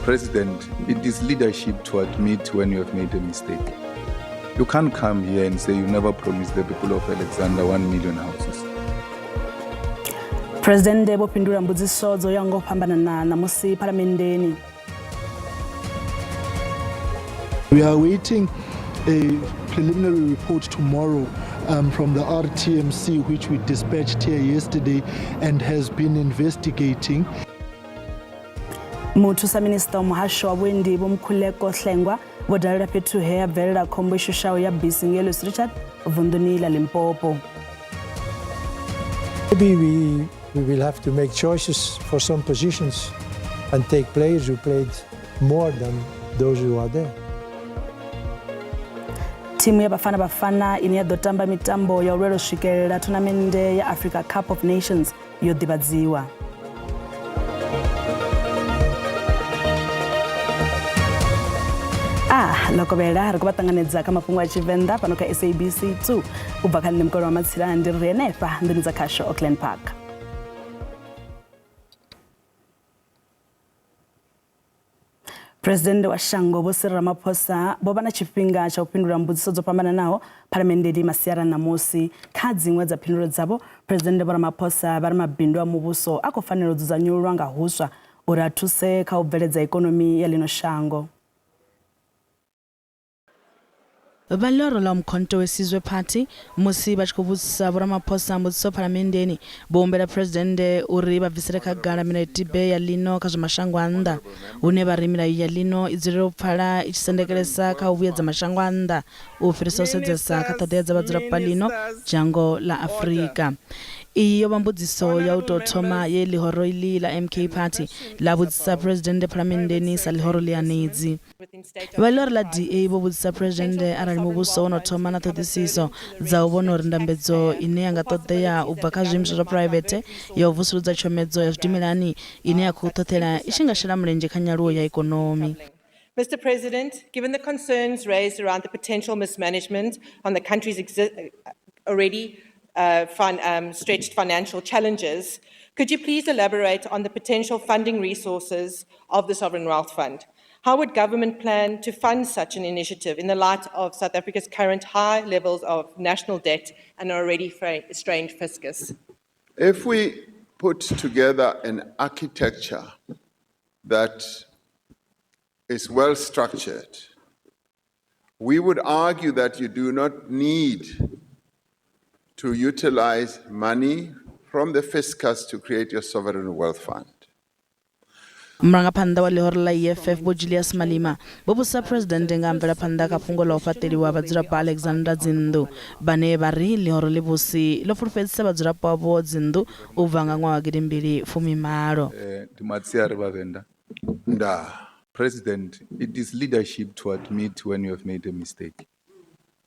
President, it is leadership to admit when you have made a mistake. You can't come here and say you never promised the people of Alexander 1 million houses. Presidennde vho fhindula mbudziso dzo yaho nga u fhambanana ṋamusi phalamenndeni. We are awaiting a preliminary report tomorrow from the RTMC, which we dispatched here yesterday and has been investigating. Muthusa minisiṱa wa muhasho wa vhuendi Vho Mkhuleko Hlengwa vho dalela fhethu he ha bvelela khombo i shushaho ya bisi ngei Louis Richard vunḓuni ḽa Limpopo. Maybe we will have to make choices for some positions and take players who played more than those who are there. Thimu ya Bafana Bafana ine ya ḓo tamba mitambo ya u lwela u swikelela thonamennde ya Africa Cup of Nations yo ḓivhadziwa. A ḽokovhela ri khou vha ṱanganedza kha mafhungo a Tshivenḓa fhano kha SABC 2 u bva kha nṋe Mukolo wa Matsila ndi ri henefha nḓuni dza khasho Auckland Park. Presidennde wa shango Vho Cyril Ramaphosa vho vha na tshifhinga tsha u fhindula mbudziso dzo fhambananaho phalamenndeni masiari a ṋamusi. Kha dziṅwe dza phindulo dzavho, Presidennde Vho Ramaphosa vha ri mabindu a muvhuso a khou fanela u dzudzanyululwa nga huswa uri a thuse kha u bveledza ikonomi ya ḽino shango. Vha ḽihoro ḽa Umkhonto we Sizwe Party musi vha tshi khou vhudzisa Vho Ramaphosa mbudziso phalamenndeni, vho humbela Phresidennde uri vha bvisele khagala milayotibe ya ḽino kha zwa mashango a nnḓa, hune vha ri milayo ya ḽino i dzulela u pfala i tshi sendekelesa kha u vhuyedza mashango a nnḓa u fhirisa u sedzesa kha ṱhoḓea dza vhadzulapo vha ḽino dzhango ḽa Afrika. Iyi yo vha mbudziso ya u tou thoma ye ḽihoro iḽi ḽa MK Party ḽa vhudzisa Phresidennde phalamenndeni sa ḽihoro ḽihanedzi. Vha ḽihoro ḽa DA vho vhudzisa Phresidennde arali muvhuso wo no thoma na ṱhoḓisiso dza u vhona uri ndambedzo ine ya nga ṱoḓea u bva kha zwiimiswa zwa phuraivethe ya u vusuludza tshomedzo ya zwidimelani ine ya khou ṱhoṱhela i tshi nga shela mulenzhe kha nyaluwo ya ikonomi. Mister President, given the concerns raised around the potential mismanagement on the country's already stretched financial challenges, could you please elaborate on the potential funding resources of the Sovereign Wealth Fund? How would government plan to fund such an initiative in the light of South Africa's current high levels of national debt and already strained fiscus? If we put together an architecture that is well structured, we would argue that you do not need to utilize money from the fiscus to create your sovereign wealth fund. Murangaphanḓa wa ḽihoro ḽa EFF Vho Julius Malema vho vhudzisa Phresidennde nga ha mvelaphanḓa kha fhungo ḽa u fhaṱeliwa vhadzulapo ha Alexandra dzinnḓu, vhane vha ri ḽihoro ḽivhusi ḽo fulufhedzisa vhadzulapo avho dzinnḓu u bva nga ṅwaha wa gidimbili fumi malo. Ndi matsiari Vhavenda. Ndaa. President, it is leadership to admit when you have made a mistake.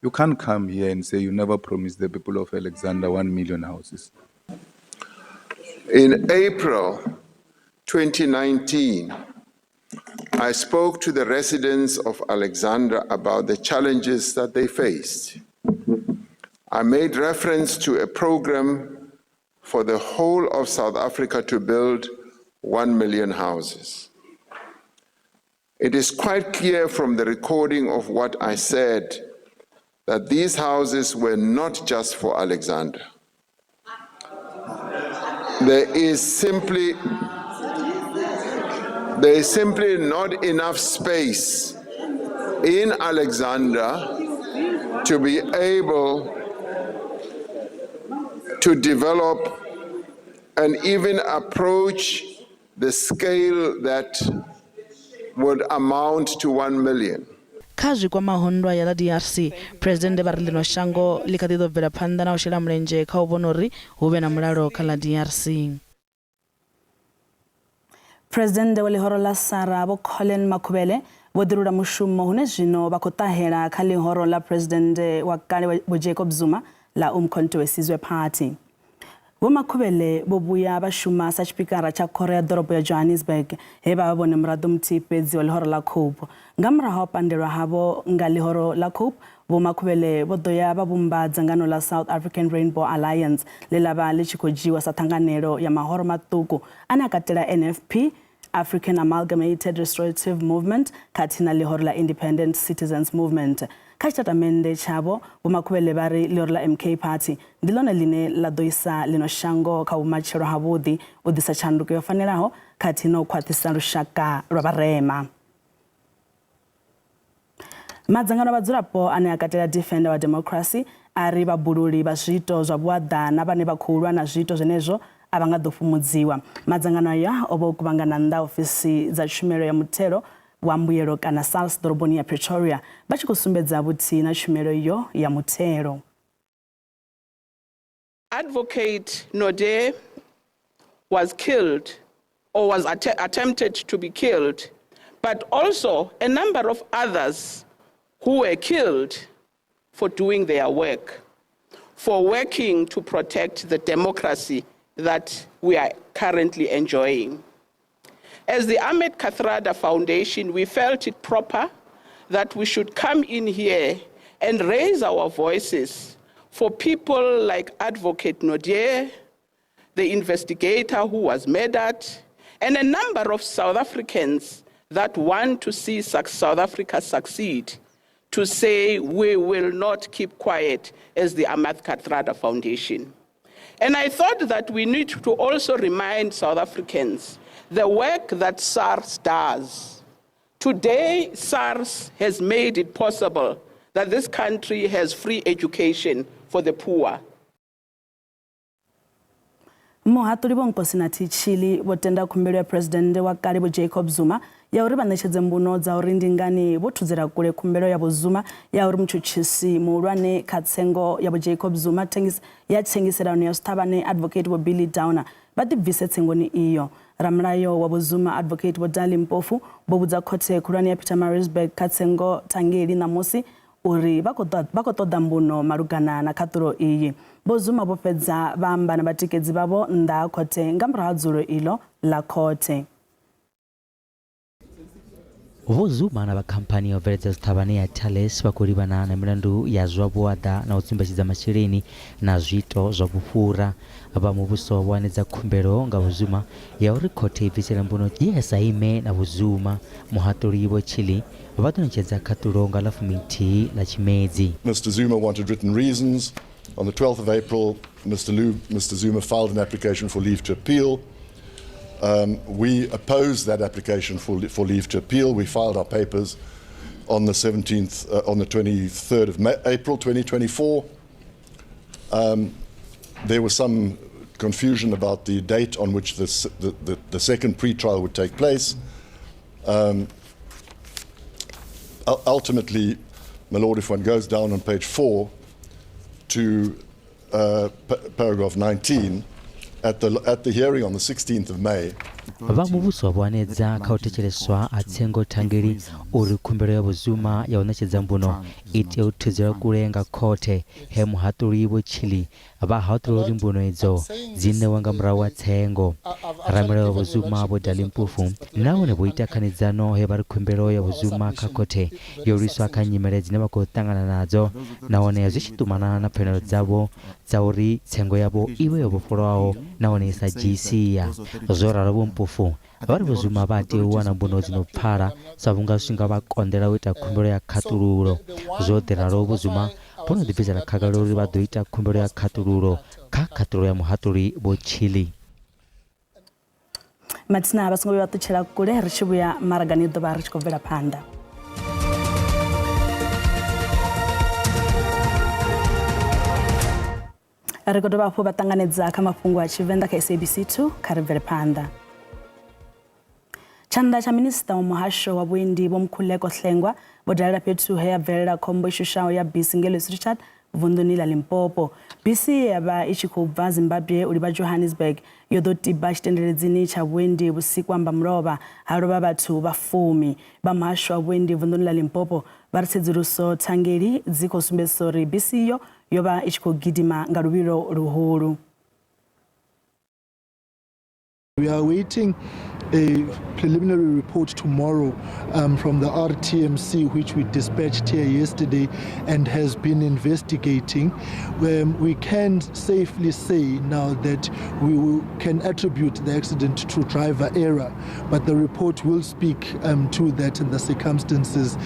You can't come here and say you never promised the people of Alexander 1 million houses. In April 2019, I spoke to the residents of Alexandra about the challenges that they faced. I made reference to a program for the whole of South Africa to build 1 million houses. It is quite clear from the recording of what I said that these houses were not just for Alexandra. There is simply not enough space in Alexandra to be able to develop and even approach the scale that would amount to 1 million. Kha zwi kwamaho nndwa ya ḽa DRC, Phresidennde vha ri ḽino shango ḽi kha ḓi ḓo bvela phanḓa na u shela mulenzhe kha u vhona uri hu vhe na mulalo kha ḽa DRC. Phresidennde wa ḽihoro ḽa SARA Vho Collen Makhubele vho ḓirula mushumo hune zwino vha khou ṱahela kha ḽihoro ḽa Phresidennde wa kale Vho Jacob Zuma ḽa Umkhonto we Sizwe Party. Vho Makhubele vho vhuya vha shuma sa tshipikara tsha khoro ya ḓorobo ya Johannesburg he vha vha vhone muraḓo muthihi fhedzi wa ḽihoro ḽa Cope. Nga murahu ha u pandelwa havho nga ḽihoro ḽa Cope, Vho Makhubele vho ḓo ya vha vhumba dzangano ḽa South African Rainbow Alliance ḽe ḽa vha ḽi tshi khou dzhiiwa sa ṱhanganelo ya mahoro maṱuku ane a katela NFP, African Amalgamated Restorative Movement khathihi na ḽihoro ḽa Independent Citizens Movement. Kha tshitatamennde tshavho, Vho Makhubele vha ri ḽihoro ḽa MK Party ndi ḽone ḽine ḽa ḓo isa ḽino shango kha vhumatshelo havhuḓi, u ḓisa tshanduko yo fanelaho khathihi na u khwaṱhisa lushaka lwa vharema. Madzangano a vhadzulapo ane a katela Defender wa Democracy a ri vhabululi vha zwiito zwa vhuaḓa na vhane vha khou lwa na zwiito zwenezwo a vha nga ḓo fhumudziwa. Madzangano aya o vha o kuvhangana nnḓa ha ofisi dza tshumelo ya muthelo wa mbuyelo kana SARS ḓoroboni ya Pretoria vha tshi khou sumbedza vhuthihi na tshumelo iyo ya muthelo. Advocate Naude was killed or was attempted to be killed, but also a number of others who were killed for doing their work, for working to protect the democracy that we are currently enjoying. As the Ahmed Kathrada Foundation, we felt it proper that we should come in here and raise our voices for people like Advocate Naude, the investigator who was murdered, and a number of South Africans that want to see South Africa succeed, to say we will not keep quiet as the Ahmed Kathrada Foundation. And I thought that we need to also remind South Africans the work that SARS does. Today, SARS has made it possible that this country has free education for the poor. Muhaṱuli Vho Nkosinathi Chili vho tenda khumbelo ya Phresidennde wa kale Vho Jacob Zuma ya uri vha ṋetshedze mbuno dza uri ndi ngani vho thudzela kule khumbelo ya Vho Zuma ya uri mutshutshisi muhulwane kha tsengo ya Vho Jacob Zuma ya thengiselano ya zwiṱhavhane Advocate Vho Billy Downer vha ḓibvise tsengoni iyo. Ramulayo wa Vho Zuma Advocate Vho Dali Mpofu vho vhudza khothe khulwane ya Pietermaritzburg kha tsengo thangeli ṋamusi uri vha khou ṱoḓa mbuno malugana na khaṱulo iyi. Vho Zuma vho fhedza vha amba na vhatikedzi vhavho nnḓa ha khothe nga murahu ha dzulo iḽo ḽa khothe. Vho Zuma na vha khamphani ya u bveledza zwiṱhavhane ya Thales vha khou livhana na milandu ya zwa vhuaḓa na u tsumbetshedza masheleni na zwiito zwa vhufhura. Vha muvhuso vho hanedza khumbelo nga Vho Zuma ya uri khothe i bvisele mbuno ye ya sa ime na Vho Zuma. Muhaṱuli Vho Chili vha ḓo ṋetshedza khaṱulo nga ḽa 11 ḽa Tshimedzi. Mr Zuma wanted written reasons. On the 12th of April, Mr. Lu, Mr. Zuma filed an application for leave to appeal. We opposed that application for leave to appeal. We filed our papers on the 17th, on the 23rd of April 2024. There was some confusion about the date on which the second pre-trial would take place. Ultimately, my lord, if one goes down on page 4 to paragraph 19, at the hearing on the 16th of May, Vha muvhuso vho hanedza kha u thetsheleswa ha tsengo thangeli uri khumbelo ya Vho Zuma ya u ṋetshedza mbuno i tea u thudzelwa kule nga khothe, he muhaṱuli Vho Chili vha haṱula uri mbuno idzo dzi ṋewe nga murahu ha tsengo. Ramilayo wa Vho Zuma Vho Dali Mpofu na vhone vho ita khanedzano he vha ri khumbelo ya Vho Zuma kha khothe yo lwiswa kha nyimele dzine vha khou ṱangana nadzo nahone zwi tshi ṱumana na pfanelo dzavho dza uri tsengo yavho i vhe yo vhofholowaho nahone i sa dzhii sia. Zwo ralo Vho Mpofu vha ri Vho Zuma vha tea u wana mbuno dzi no pfala sa vhunga zwi nga vha konḓela u ita khumbelo ya khaṱululo. Zwo ḓi ralo Vho Zuma vho no ḓi bvisela khagala uri vha ḓo ita khumbelo ya khaṱululo kha khaṱulo ya muhaṱuli Vho Chili. Mathina vha songo vhuya vha ṱutshela kule, ri tshi vhuya maragani ḓo vha ri tshi khou bvela phanḓa. Ri khou dovha hafhu vha ṱanganedza kha mafhungo a Tshivenḓa kha SABC 2, kha ri bvele phanḓa. Tshanḓa tsha minisiṱa wa muhasho wa vhuendi Vho Mkhuleko Hlengwa vho dalela fhethu he ya bvelela khombo i shushaho ya bisi ngei Louis Richard vunḓuni ḽa Limpopo. Bisi ye ya vha i tshi khou bva Zimbabwe u livha Johannesburg yo ḓo tiba tshitendeledzini tsha vhuendi vhusiku amba mulovha, ha lovha vhathu vha fumi. Vha muhasho wa vhuendi vunḓuni ḽa Limpopo vha ri tsedzuluso thangeli dzi khou sumbedzisa uri bisi iyo yo vha i tshi khou gidima nga luvhilo luhulu. We are awaiting a preliminary report tomorrow from the RTMC, which we dispatched here yesterday and has been investigating. We can safely say now that we can attribute the accident to driver error, but the report will speak to that and the circumstances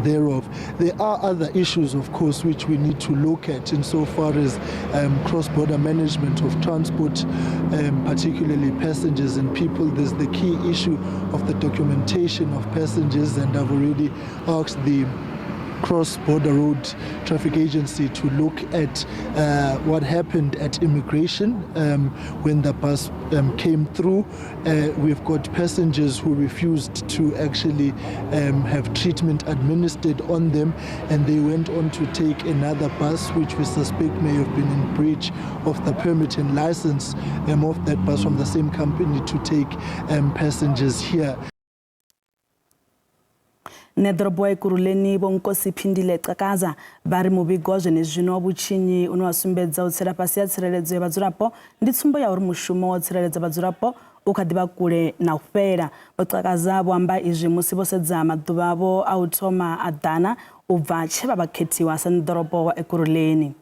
thereof. There are other issues, of course, which we need to look at insofar as cross-border management of transport, particularly passengers and people. There's the key issue of the documentation of passengers, and I've already asked the Cross-Border Road Traffic Agency to look at what happened at immigration when the bus came through. We've got passengers who refused to actually have treatment administered on them, and they went on to take another bus, which we suspect may have been in breach of the permit and license of that bus from the same company to take passengers here. Ṋeḓorobo wa Ekurhuleni Vho Nkosi Phindile Xhakaza vha ri muvhigo wa zwenezwino wa vhutshinyi une wa sumbedza u tsela fhasi ha tsireledzo ya vhadzulapo ndi tsumbo ya uri mushumo wa u tsireledza vhadzulapo u kha ḓi vha kule na u fhela. Vho Xhakaza vho amba izwi musi vho sedza maḓuvha avho a u thoma a ḓana u bva tshe vha vha khethiwa sa ṋeḓorobo wa Ekurhuleni.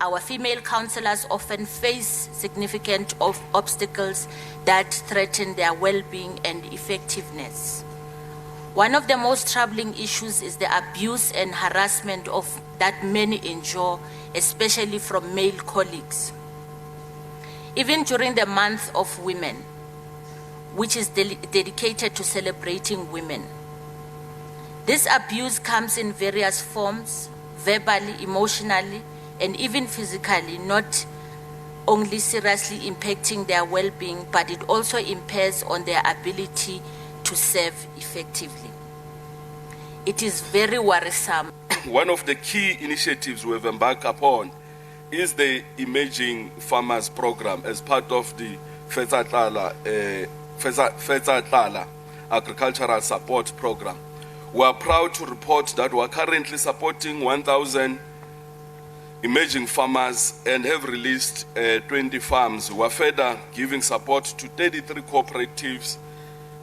Our female councillors often face significant obstacles that threaten their well-being and effectiveness. One of the most troubling issues is the abuse and harassment that many endure, especially from male colleagues. Even during the month of women, which is dedicated to celebrating women. This abuse comes in various forms, verbally, emotionally, and even physically, not only seriously impacting their well-being, but it also impairs on their ability to serve effectively. It is very worrisome. One of the key initiatives we have embarked upon is the Emerging Farmers Program as part of the Fetsa Tlala Agricultural Support Program. We are proud to report that we are currently supporting 1,000 emerging farmers and have released 20 farms. We are further giving support to 33 cooperatives,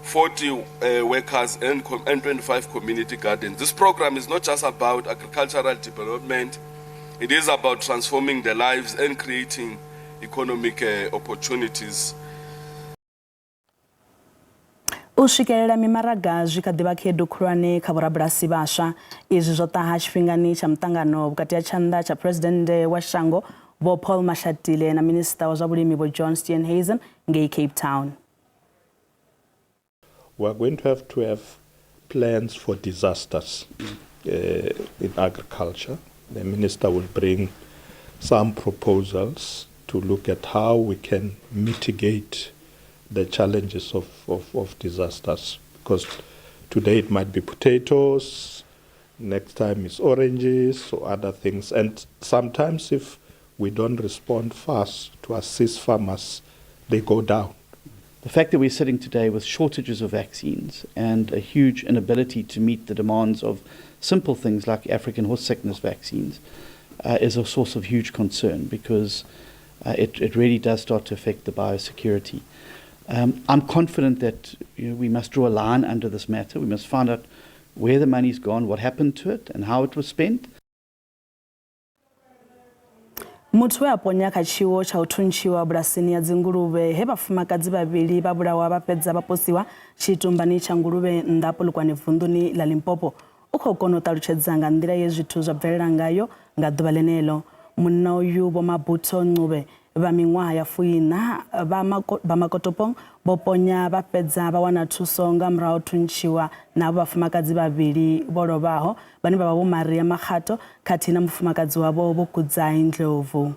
40 workers and 25 community gardens. This program is not just about agricultural development, it is about transforming their lives and creating economic opportunities. U swikelela mimaraga zwi kha ḓivha khaedu khulwane kha vhorabulasi vhaswa. Izwi zwo ṱaha tshifhingani tsha muṱangano vhukati ha tshanḓa tsha Presidennde wa shango Vho Paul Mashatile na Minisiṱa wa zwa vhulimi Vho John Steenhuisen ngei Cape Town. We are going to have plans for disasters in agriculture. The minister will bring some proposals to look at how we can mitigate the challenges of disasters, because today it might be potatoes, next time it's oranges or other things. And sometimes if we don't respond fast to assist farmers, they go down. The fact that we're sitting today with shortages of vaccines and a huge inability to meet the demands of simple things like African horse sickness vaccines is a source of huge concern, because it really does start to affect the biosecurity. I'm confident that we must draw a line under this matter. We must find out where the money's gone, what happened to it, and how it was spent. Muthu we a ponya kha tshiwo tsha u thuntshiwa bulasini ya dzinguluvhe he vhafumakadzi vhavhili vha vhulawa vha fhedza vha posiwa tshitumbani tsha nguluvhe nnḓa Polokwane vunḓuni ḽa Limpopo u khou kona u ṱalutshedza nga nḓila ye zwithu zwa bvelela ngayo nga ḓuvha ḽeneḽo. Munna uyu Vho Mabutho Ncube vha miṅwaha ya fuiṋa vha Makotopong vho ponya vha fhedza vha wana thuso nga murahu thuntshiwa na vhafumakadzi vhavhili vho lovhaho vhane vha vha Vho Maria Makgato khathihi na mufumakadzi wavho Vho Kudzai Ndlovu.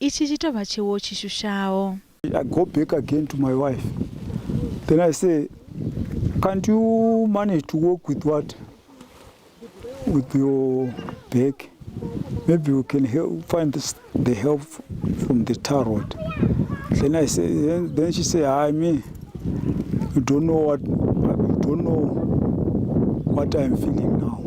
Itshi tshi tou vha tshiwo tshi shushaho. I go back again to my wife. Then I say, can't you manage to work with what? With your bag? Maybe you can help, find the help from the tar road. Then I say, then she say, I mean, you don't know what I'm feeling now.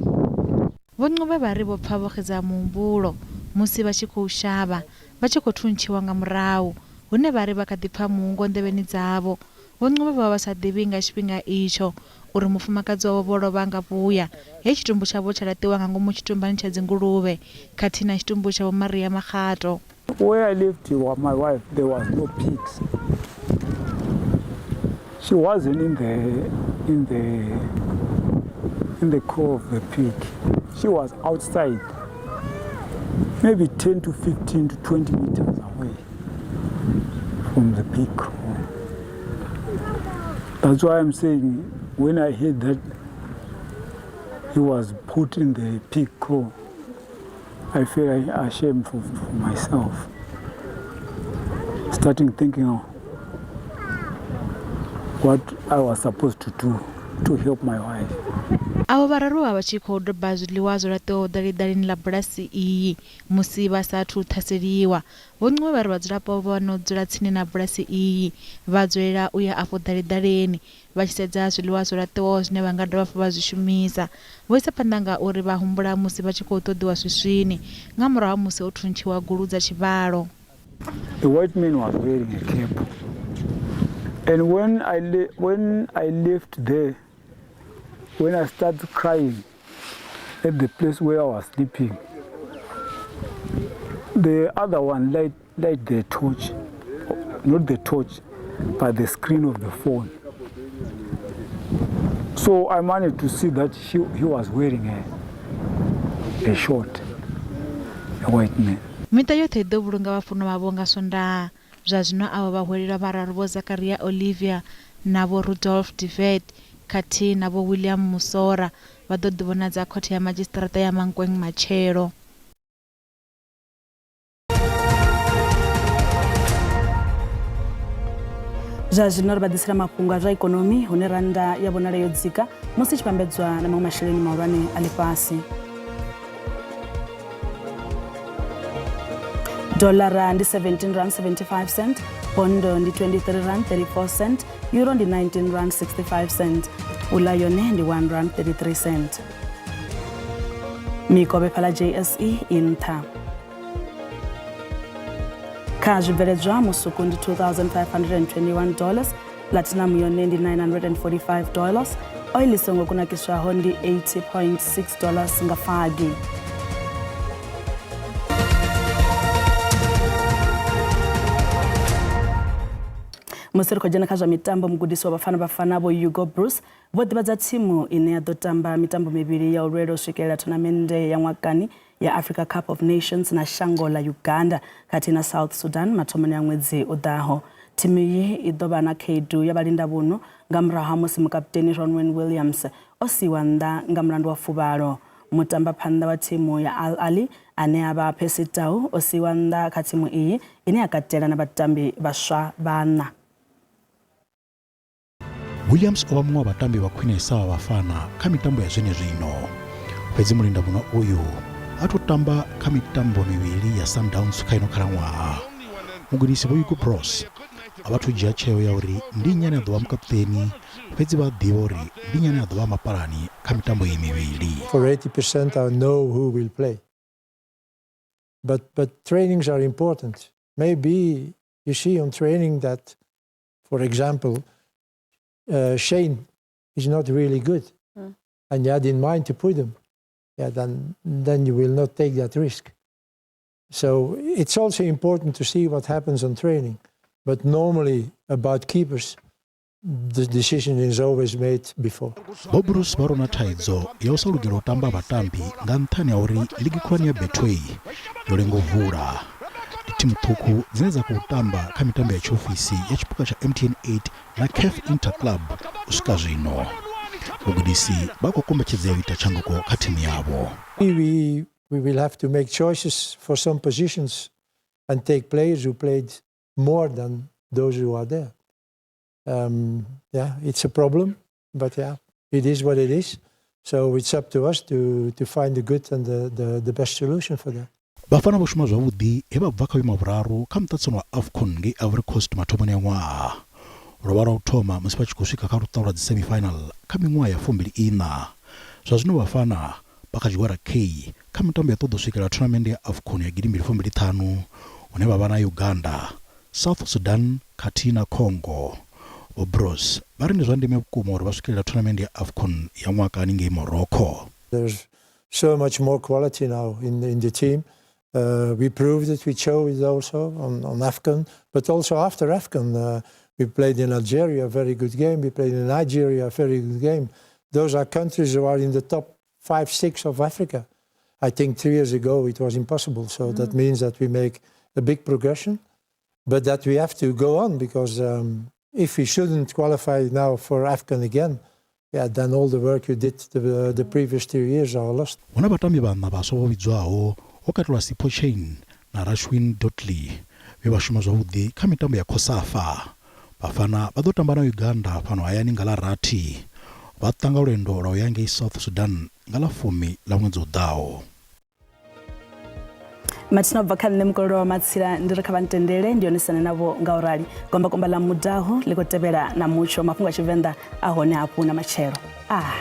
Vho Ncube vha ri vho pfa vho xedza muhumbulo musi vha tshi khou shavha vha tshi khou thuntshiwa nga murahu, hune vha ri vha kha ḓi pfa muungo nḓevheni dzavho. Vho Ncube vho vha vha sa ḓivhi nga tshifhinga itsho uri mufumakadzi wavho vho lovha nga vhuya he tshitumbu tshavho tsha laṱiwa nga ngomu tshitumbani tsha dzinguluvhe khathihi na tshitumbu tsha Vho Maria Makgato. Where I left my wife, there was no pigs. She wasn't in the in the in the core of the pig. She was outside, maybe 10 to 15 to 20 meters away from the pig kraal. That's why I'm saying when I heard that he was put in the pig kraal, I feel ashamed for myself. Starting thinking of what I was supposed to do to help my wife. Avho vhararu vho vha vha tshi khou doba zwiḽiwa zwo laṱiwaho ḓaliḓalini ḽa bulasi iyi musi vha sa athu u ṱhaseliwa. Vho Ncube vha ri vhadzulapo vha no dzula tsini na bulasi iyi vha dzulela u ya afho ḓaliḓaleni vha tshi sedza zwiḽiwa zwo laṱiwaho zwine vha nga dovha hafhu vha zwi shumisa. Vho isa phanḓa nga uri vha humbula musi vha tshi khou ṱoḓiwa swiswini nga murahu ha musi ho thuntshiwa gulu dza tshivhalo. The white man was wearing a cap. And when I, when I left there, when I started crying at the place where I was sleeping, the other one light, light the torch, not the torch, but the screen of the phone. So I managed to see that he was wearing a short, a white man. Miṱa yoṱhe i ḓo vhulunga vhafunwa vhavho nga Swondaha. Zwa zwino avho vhahwelelwa vhararu Vho Zakaria Olivier na Vho Rudolf de Wet khathihi na Vho William Musora vha ḓo ḓivhonadza khothe ya madzhisiṱiraṱa ya Mankweng matshelo. Zwa zwino ri vha ḓisela mafhungo a zwa ikonomi hune rannda ya vhonala yo dzika musi i tshi vhambedzwa na maṅwe masheleni mahulwane a ḽifhasi. Dollara ndi 17 rand 75 cent, bondo ndi 23 rand 34 cent, euro ndi 19 rand 65 cent, ula yone ndi 1 rand 33 cent. Mikovhe fhala JSE i nṱha. Kha zwibveledzwa musuku ndi 2521 dollars, platinum yone ndi 945 dollars, oil i songo kunakiswaho ndi 80.6 dollars nga fagi. Musi ri khou dzhena kha zwa mitambo, mugudisi wa Bafana Bafana Vho Hugo Broos vho ḓivhadza thimu ine ya ḓo tamba mitambo mivhili ya u lwela u swikelela thonamennde ya ṅwakani ya Africa Cup of Nations na shango ḽa Uganda khathihi na South Sudan mathomoni a ṅwedzi u ḓaho. Thimu iyi i ḓo vha na khaedu ya vhalindavhunu nga murahu ha musi mukaputeni Ronwen Williams o siiwa nnḓa nga mulandu wa fuvhalo. Mutambaphanḓa wa thimu ya Al Ahly ane a vha Percy Tau o siiwa nnḓa kha thimu iyi ine ya katela na vhatambi vhaswa vhaṋa. Williams o vha muṅwe wa vhatambi vha khwinesa vha Bafana kha mitambo ya zwenezwino. Fhedzi mulindavhunwa uyu ha thu tamba kha mitambo mivhili ya Sundowns kha ino khalaṅwaha. Mugudisi Vho Hugo Broos a vha thu dzhia tsheo ya uri ndi nnyi ane a ḓo vha mukapuṱeni, fhedzi vha a ḓivha uri ndi nnyi ane a ḓo vha mapalani kha mitambo iyi mivhili. For 80% I know who will play. But, but trainings are important. Maybe you see on training that, for example, Shane is not really good, and you had in mind to put him. Yeah, then, then you will not take that risk. So it's also important to see what happens on training. But normally about keepers, the decision is always made before. Vho Broos vha rona thaidzo ya u sa lugela u tamba vhatambi nga nṱhani ha uri ligi khulwane ya Betway yo lenga u vula. Ndi thimu ṱhukhu dzine dza khou tamba kha mitambo ya tshiofisi ya tshiphuga tsha MTN 8 na CAF Interclub u swika zwino. Vhagudisi vha khou kombetshedzea u ita tshanduko kha thimu yavho. We, we will have to make choices for some positions and take players who played more than those who are there. Yeah, it's a problem, but yeah, it is what it is. So it's up to us to, to find the good and the, the, the best solution for that. Bafana vho shuma zwavhuḓi he vha bva kha vhuimo vhuraru kha muṱaṱisano wa AFCON ngei Ivory Coast mathomoni a ṅwaha. Lwo vha lwa u thoma musi vha tshi khou swika kha luṱa lwa dzi semi-final kha miṅwaha ya fumbili iṋa. Zwa zwino Bafana vha kha tshigwada K kha mitambo ya ṱoḓa u swikela thonamennde ya AFCON ya gidimbili fumbili ṱhanu hune vha vha na Uganda, South Sudan khathihi na Congo. Vho Broos vha ri ndi zwa ndeme vhukuma uri vha swikelela thonamennde ya AFCON ya ṅwaka haningei Morocco. There's so much more quality now in, in the team. We proved it, we showed it also on, on AFCON, but also after AFCON. We played in Algeria, a very good game. We played in Nigeria, a very good game. Those are countries who are in the top 5, 6 of Africa. I think 3 years ago it was impossible. So that means that we make a big progression, but that we have to go on because if we shouldn't qualify now for AFCON again, yeah, then all the work you did the previous 2 years are lost. Hu na vhatambi vhaṋa vhaswa vho vhidzwaho ho katelwa Sipho Chaine na Rushwin Dortley vhe vha shuma zwavhuḓi kha mitambo ya COSAFA. Bafana vha ḓo tamba na Uganda fhano hayani nga ḽa rathi vha ṱanga lwendo lwa u ya ngei South Sudan nga ḽa fumi ḽa ṅwedzi u ḓaho. Mathina ubva kha nṋe mukololo wa matsila ndi ri kha vha ntendele ndi yonesana navho nga u rali gombakomba ḽa mudaho ḽi khou tevhela na mutsho mafhungo a tshivenḓa a hone hafhu na matshelo ah.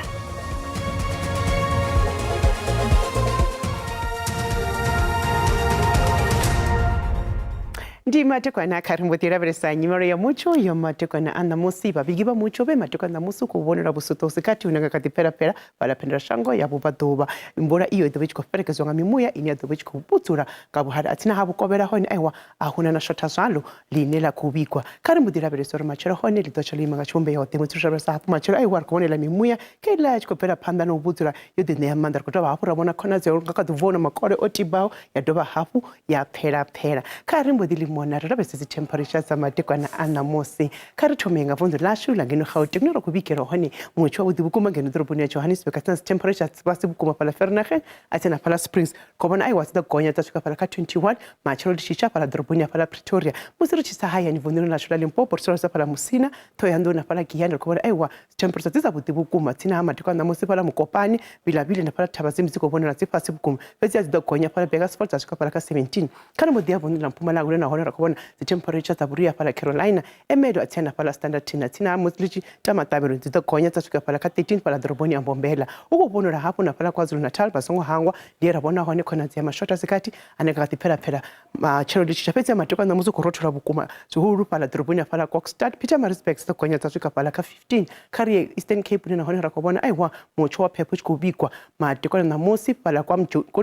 Ndi matekwana kha ri mbo ḓi lavhelesa nyimelo ya mutsho ya matekwana a ṋamusi. Vhavhigi vha mutsho vhe matekwana ṋamusi u khou vhonela vhusuṱo hu si kati hune nga kha ḓi phelapela fhaḽa phendelashango ya vhubvaḓuvha. Mvula iyo i ḓo vha i tshi khou fhelekedzwa nga mimuya ine ya ḓo vha i tshi khou vhudzula nga vhuhali a tsina ha vhukovhela hone aiwa a huna na shotha zwalo ḽine ḽa khou vhigwa. Kha ri mbo ḓi lavhelesa uri matshelo hone ḽi ḓo tsha ḽo ima nga tshivhumbeo ḓe. Musi ri lavhelesa hafhu matshelo aiwa ri khou vhonela mimuya kheiḽa i tshi khou bvela phanḓa na u vhudzula yo ḓi ṋea maanḓa. Ri khou dovha hafhu ra vhona khonadzeo nga kha ḓi vhona makole o tibaho ya dovha hafhu ya pfela pfela. Kha ri mbo ḓi limona ri lavhelese dzi temperature dza madekwana a ṋamusi. Kha ri thome nga vunḓu ḽashu ḽa ngeno Gauteng hune ra khou vhigelwa hone mutsho wavhuḓi vhukuma ngeno ḓoroboni ya Johannesburg a tsina dzi temperature fhasi vhukuma fhaḽa Vereeniging a tsina fhaḽa Springs. Khou vhona aiwa dzi ḓo gonya dza swika fhaḽa kha 21 matshelo ḽi tshi tsha fhaḽa ḓoroboni ya fhaḽa Pretoria. Musi ri tshi sa hayani vunḓuni ḽashu ḽa Limpopo ri tshi lavhelesa fhaḽa Musina Ṱhohoyanḓou na fhaḽa Giyani ri khou vhona aiwa dzi temperature dzi dzavhuḓi vhukuma tsini ha madekwana ṋamusi fhaḽa Mokopane Vilavila na fhaḽa Thabazimbi dzi khou vhonala dzi fhasi vhukuma fhedzi a dzi ḓo gonya fhaḽa Burgersfort dza swika fhaḽa kha 17. Kha ri mbo ḓi ya vunḓuni ḽa Mpumalanga hune nahone ra khou vhona dzi temperature dza vhuria fhaḽa Carolina Ermelo a tsini na fhaḽa Standerton na tsini ha musi ḽi tshi ta maṱavhelo dzi ḓo gonya dza swika fhaḽa kha 13 fhaḽa ḓoroboni ya Mbombela. Hu khou vhonala hafhu na fhaḽa KwaZulu-Natal vha songo hangwa ndi he ra vhona hone khonadzeo ya mashotha a si gathi ane nga kha ḓi pfela-pfela matshelo ḽi tshi tsha fhedzi madekwana ṋamusi hu khou rothola vhukuma zwihulu fhaḽa ḓoroboni ya fhaḽa Kokstad. Pietermaritzburg dzi ḓo gonya dza swika fhaḽa kha 15. Kha ri ye Eastern Cape hune nahone ra khou vhona aiwa mutsho wa phepho u tshi khou vhigwa madekwana ṋamusi fhaḽa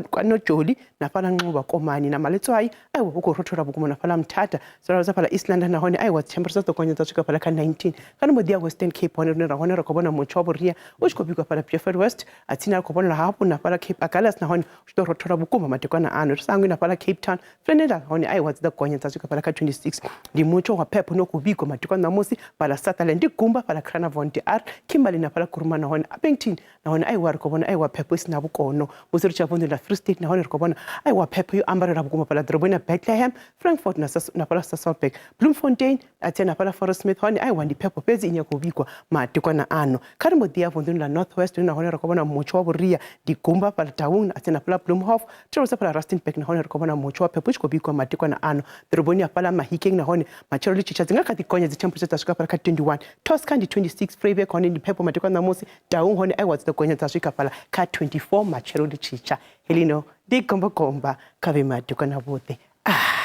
kwa Nojoli na fhaḽa Nxuba Komani na Maletswai aiwa hu khou rothola vhukuma na fhaḽa Mthatha. Zwiralo zwa fhaḽa East London nahone aiwa dzi temperature dza ḓo gonya dza swika fhaḽa kha 19. Kha ri mbo ḓi ya Western Cape hone hune ra hone ra khou vhona mutsho wa vhuria u tshi khou vhigwa fhaḽa Beaufort West a tsini a khou vhonala hafhu na fhaḽa Cape Agulhas nahone hu tshi ḓo rothola vhukuma madekwana ano. Ri sa hangwi na fhaḽa Cape Town Vrenela hone aiwa dzi ḓo gonya dza swika fhaḽa kha 26. Ndi mutsho wa phepho une u khou vhigwa madekwana ṋamusi fhaḽa Sutherland ndi gumba fhaḽa Carnarvon ndi R Kimberley na fhaḽa Kuruman nahone Upington nahone aiwa ri khou vhona aiwa phepho i si na vhukono. Musi ri tshi ya vunḓuni ḽa Free State nahone ri khou vhona aiwa phepho yo ambarela vhukuma fhaḽa ḓoroboni ya Bethlehem, Frankfort na na fhaḽa Sasolburg, Bloemfontein a tsini na fhaḽa Fauresmith hone aiwa ndi phepho fhedzi ine ya khou vhigwa madekwana ano. Kha ri mbo ḓi ya vunḓuni ḽa North West hune nahone ri khou vhona mutsho wa vhuria ndi gumba fhaḽa Taung a tsini na fhaḽa Bloemhof Thero fhaḽa Rustenburg nahone ri khou vhona mutsho wa phepho u tshi khou vhigwa madekwana ano ḓoroboni ya fhaḽa Mahikeng nahone matshelo ḽi tshi tsha dzi nga kha ḓi gonya dzi temperature dza swika fhaḽa kha 21. Tosca ndi 26, Vryburg hone ndi phepho madekwana ṋamusi, Taung hone aiwa dzi ḓo gonya dza swika fhaḽa kha 24 matshelo ḽi tshi tsha. Heḽino ndi gombagomba kha vhe madekwana vhuḓi. Ah.